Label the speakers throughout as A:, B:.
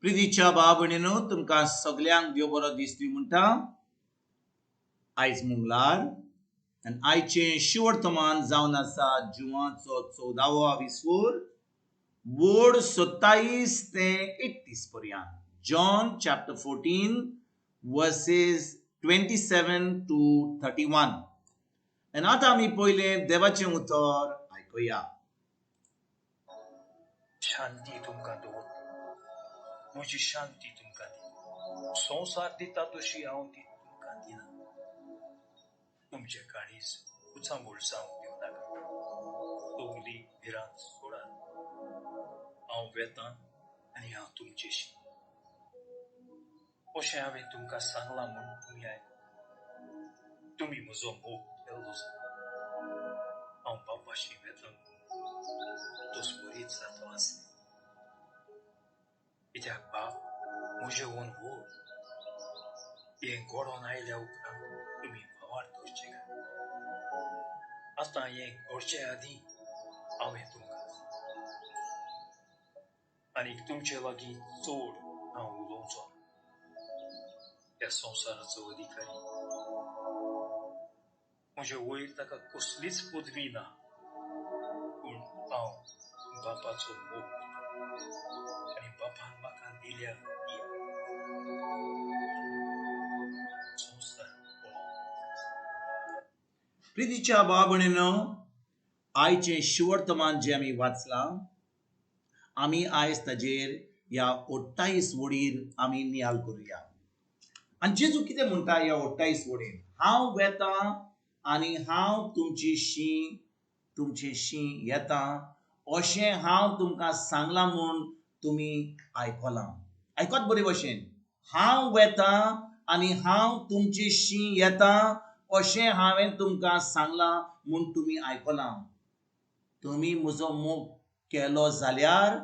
A: प्रितीच्या भाव भयणीनो, तुमकां सगल्यांक देव बरो दीस दी म्हणटा. आयज मंगळार आनी आयचें शिवर्तमान जावन आसा जुवाचो 14वो आविस्वोर, बोर्ड 27 ते 31 पर्यंत. John chapter 14 verses 27 to 31. आनी आतां आमी पयलें देवाचें उतर आयकुया.
B: शांती तुमकां दवरता, म्हजी शांती तुमकां दिता. संवसार दिता तशी हांव ती तुमकां दिना. तुमचे काळीज उचांबळ जावंक दिवं नाका, तकली भिरांत सोडात. हांव वेतां आनी हांव तुमचेशी. अशें हांवें तुमकां सांगलां म्हूण तुमी आयकलां. तुमी म्हजो मोग केल्लो जाल्यार हांव बापाशी वेतां तस बरीच जातो आसलें. कित्याक बाप म्हजे वोन व्हड. हें घडोवन आयल्या उपरांत तुमी भावार्थ धरचे काय. आतां हें घडचे आदीं हांवें तुमकां आनी तुमचे लागीं चड हांव उलोवचो ना. ह्या संवसाराचो अधिकारी म्हजे वयर ताका कसलीच पदवी ना, पूण हांव बापाचो मोग करतां आनी बापान म्हाका दिल्या ती संवसार पळोवंक.
A: प्रितीच्या भाव भयणीनो, आयचें शिवर्तमान जें आमी वाचलां, आमी आयज ताजेर ह्या 28 वडीर आमी नियाल करुया. आनी जेजू कितें म्हणटा ह्या 28 वडीर? हांव वेतां आनी हांव तुमची शी तुमची शी येता अशें हांव तुमकां सांगलां म्हूण तुमी आयकलां. आयकत बरे भशेन. हांव वेतां आनी हांव तुमची शी येता अशें हांवें तुमकां सांगलां म्हूण तुमी आयकलां. तुमी म्हजो मोग केलो जाल्यार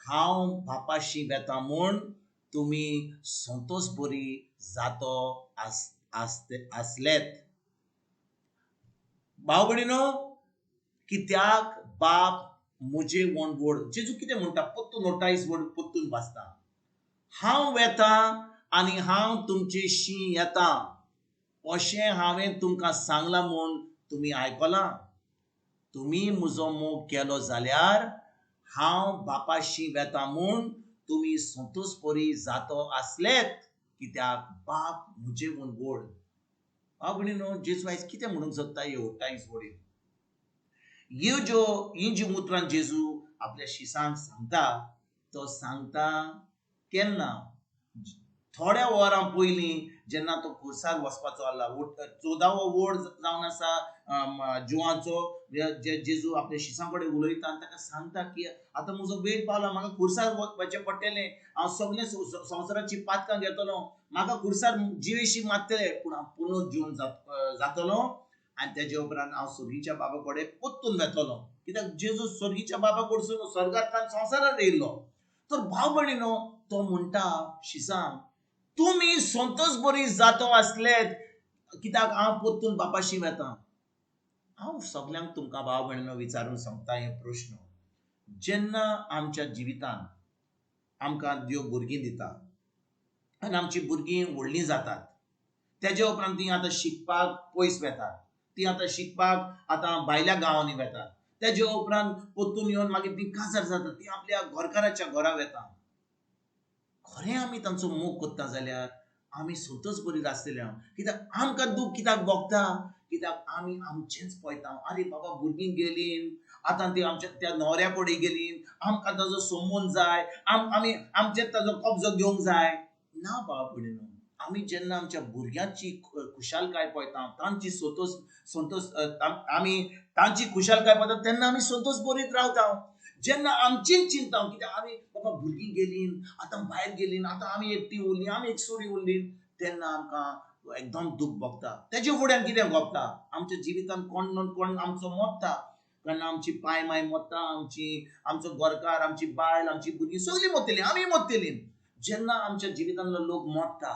A: हांव बापाशी वेता म्हूण तुमी संतोश बरी जातो आसलेत. भाव भयणीनो, कित्याक बाप म्हजे वण व्हड. जेजू कितें म्हणटा पोत्तून 28 वड पोत्तून वाचता. हांव वेता आनी हांव तुमचे शी येता अशें हांवें तुमकां सांगलां म्हूण तुमी आयकलां. तुमी म्हजो मोग केलो जाल्यार हांव बापाशी वेता म्हूण तुमी संतोश बरी जातो आसलेत. कित्याक बाप म्हजे म्हूण व्हड. भाव भयणीनो, जेजू आयज कितें म्हणूंक सोदता ह्यो 28 वडीर? ह्यो ज्यो हीं जीं उतरां जेजू आपल्या शिसांक सांगता, तो सांगता केन्ना? थोड्या वरां पयलीं जेन्ना तो खुर्सार वचपाचो आसला. 14वो वड जावन आसा जुवाचो, जे जेजू आपल्या शिसां कडेन उलयता आनी ताका सांगता की आतां म्हजो वेळ पावला, म्हाका खुर्सार वचचें पडटलें, हांव सगळें संवसाराची पातकां घेतलो, म्हाका खुर्सार जिवेशी मारतले, पूण हांव पुनर्जीवन जातलो आनी तेजे उपरांत हांव स्वर्गीच्या बाबा कडेन परतून वेतलो. कित्याक जेजू स्वर्गीच्या बाबा कडसून स्वर्गांतल्यान संवसारार येयल्लो. तर भाव भयणीनो, तो म्हणटा शिसांक, तुमी संतोष बरी जातो आसलेत कित्याक हांव परतून बापाशी वेता. हांव सगल्यांक तुमकां भाव भयणीनो विचारून सांगता हे प्रश्न. जेन्ना आमच्या जिवितान आमकां देव भुरगीं दिता आनी आमची भुरगीं व्हडलीं जातात, तेजे उपरांत तीं आतां शिकपाक पयस वेतात, तीं आतां शिकपाक आतां भायल्या गांवांनी वेतात, तेजे उपरांत परतून येवन मागीर तीं काजार जातात, तीं आपल्या घरकाराच्या घरा वेता. खरें आमी तांचो मोग करता जाल्यार आमी संतोष बरी आसतले. कित्याक आमकां दूख कित्याक भोगता? कित्याक आमी आमचेंच पळयता. आरे बाबा, भुरगीं गेलीं, आतां ती आमच्या त्या न्हवऱ्या कडेन गेलीं, आमकां ताजो संबंद जाय, आमी आमचेर ताजो कब्जो घेवंक जाय. ना बाबा भयणीनो, आमी जेन्ना आमच्या भुरग्यांची खुशालकाय पळयता, तांची संतोष संतोष आमी तांची खुशालकाय पळयता तेन्ना आमी संतोष बरीत रावता. जेन्ना आमचीच चिंता कित्याक आमी बाबा भुरगीं गेलीं, आतां भायर गेलीं, आतां आमी एकटी उरलीं, आमी एकसुरी उरलीं, तेन्ना आमकां एकदम दूख भोगता. तेजे फुड्यान कितें भोगता? आमच्या जिवितान कोण न्हू कोण आमचो मोडटा. केन्ना आमची पाय माय मोडटा, आमचो घरकार, आमची बायल, आमची भुरगीं सगळीं मोडटलीं, आमी मोडटलीं. जेन्ना आमच्या जिवितांतलो लोक मोडटा,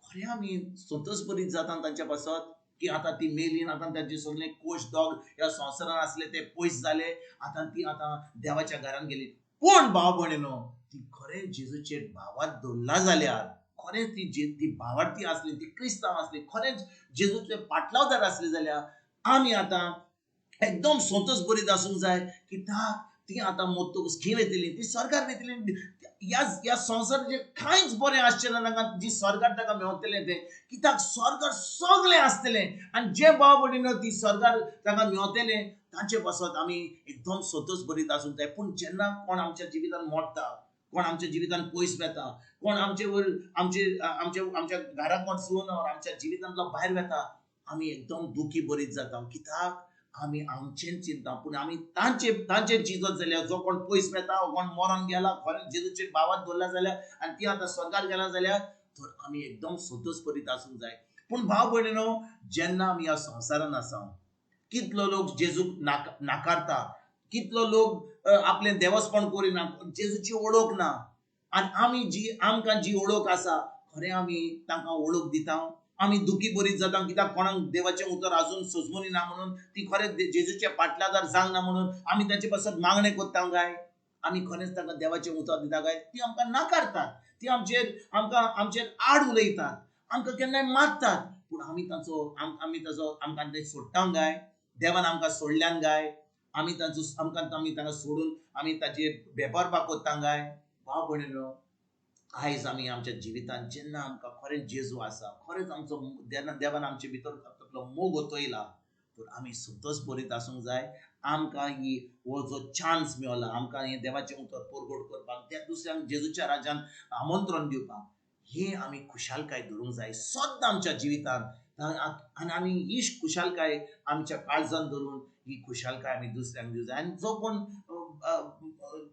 A: खरें आमी संतोष बरीत जाता तांच्या पासत की आतां ती मेली, आतां तांचे सगळे कोश दोग ह्या संवसारान आसले ते पयस जाले, आतां ती आतां देवाच्या घरान गेली. पूण भाव भयणीनो, ती खरें जेजूचेर भावार्थ दवरला जाल्यार, खरेंच ती भावार्थी आसली, ती क्रिस्तांव आसली, खरेंच जेजूचे पाटलावदार आसले जाल्यार आमी आतां एकदम संतोष बरीत आसूंक जाय कित्याक ती आतां मोत्तकूच खंय वयतली, ती स्वर्गार वयतली. ह्या संवसाराचेर कांयच बरें आसचें ना तांकां, जी स्वर्गार तांकां मेवतलें तें, कित्याक स्वर्गार सगळें आसतलें. आनी जे भाव भयणीनो ती स्वर्गार तांकां मेवतलें तांचे पासत आमी एकदम संतोष बरीत आसूंक जाय. पूण जेन्ना कोण आमच्या जिवितान मोडटा, कोण आमच्या जिवितान पयस वेता, कोण आमचे वयर आमचे आमचे आमच्या घरा कोण सोन आमच्या जिवितांतलो भायर वेता, आमी एकदम दुखी बरीत जाता कित्याक आमी आमचें चिंता. पूण आमी तांचे तांचे जिजत जाल्यार जो कोण पयस वेता, कोण मरण गेला, खरें जेजूचेर भावात दवरला जाल्यार आनी ती आतां स्वर्गार गेला जाल्यार तर आमी एकदम संतोष बरीत आसूंक जाय. पूण भाव भयणीनो, जेन्ना आमी ह्या संवसारान आसा, कितलो लोक जेजूक नाकारता, कितलो लोक आपलें देवस्पण करिना, जेजूची वळख ना, आनी आमी जी आमकां जी वळख आसा खरें आमी तांकां वळख दिता. आमी दुखी बरीत जाता कित्याक कोणाक देवाचें उतर आजून सजमूनी ना म्हणून, ती खरें जेजूचे पाटलादार जावंक ना म्हणून आमी तांचे पासत मागणें करता काय, आमी खरेंच तांकां देवाचें उतर दिता काय? ती आमकां नाकारतात, ती आमचेर आमकां आमचेर आड उलयतात, आमकां केन्नाय मारतात. पूण आमी तांचो आमी ताचो आमकां ते सोडटा काय? देवान आमकां सोडल्यान काय? आमी तांचो आमकां आमी तांकां सोडून आमी ताचेर बेपारपा करता काय? भाव भयणीनो, आयज आमी आमच्या जिवितांत जेन्ना आमकां खरेंच जेजू आसा, खरेंच आमचो देवान आमचे भितर आपलो मोग ओतयला, तर आमी संतोष बरीत आसूंक जाय. आमकां ही हो जो चान्स मेवला आमकां हें देवाचें उतर परगट करपाक, त्या दुसऱ्यांक जेजूच्या राज्यान आमंत्रण दिवपाक, हे आमी खुशालकाय धरूंक जाय सद्दां आमच्या जिवितांत. आनी आमी ही खुशालकाय आमच्या काळजान धरून ही खुशालकाय आमी दुसऱ्यांक दिवंक जाय. आनी जो कोण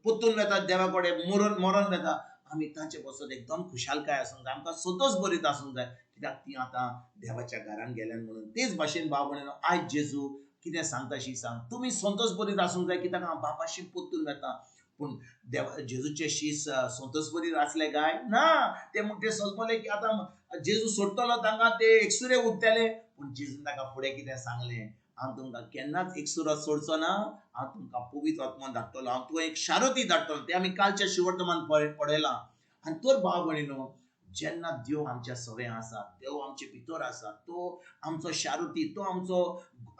A: परतून वेता देवा कडेन मरण वेता, आमी तांचे पासत एकदम खुशालकाय आसूंक जाय, आमकां संतोष बरीत आसूंक जाय कित्याक ती आतां देवाच्या घरान गेल्यान म्हणून. तेच भाशेन भाव भयणीनो, आयज जेजू कितें सांगता शी सांग, तुमी संतोष बरीत आसूंक जाय कित्याक हांव बापाशी परतून वेता. पूण देवा जेजूचे शीस संतोष बरीत आसले काय ना? ते ते सजमले की आतां जेजू सोडटलो तांकां, ते एकसुरे उरतले. पूण जेजून तांकां फुडें कितें सांगलें, हांव तुमकां केन्नाच एकसुरो सोडचो ना, हांव तुमकां पवित्र आत्मा धाडटलो, हांव तुका एक शारती धाडटलो. तें आमी कालच्या शिवर्तमान पळयलां. आनी तर भाव भयणीनो, जेन्ना देव आमच्या सवें आसा, देव आमचे भितर आसा, तो आमचो शारती, तो आमचो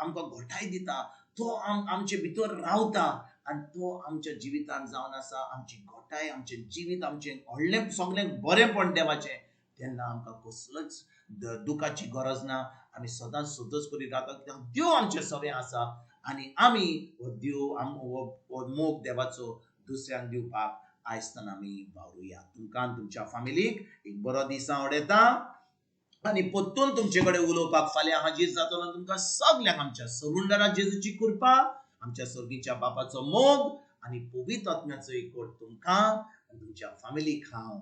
A: आमकां घटाय दिता, तो आमचे भितर रावता आनी तो आमच्या जिवितान जावन आसा आमची घटाय, आमचें जिवीत, आमचें व्हडलें सगळें बरेंपण देवाचें. तेन्ना आमकां कसलोच दुखाची गरज ना, आमी सदांच संतोष करीत रावता कित्याक देव आमचे सवें आसा आनी आमी हो देव हो मोग देवाचो दुसऱ्यांक दिवपाक आयजताना आमी वावरुया. तुमकां आनी तुमच्या फामिलीक एक बरो दीस हांव उडयता आनी परतून तुमचे कडेन उलोवपाक फाल्यां हाजीर जातलो. तुमकां सगल्यांक आमच्या सरुंडरा जेजूची कृपा, आमच्या सर्गीच्या बापाचो मोग आनी पवित्र आत्म्याचो एकवट तुमकां आनी तुमच्या फामिलीक हांव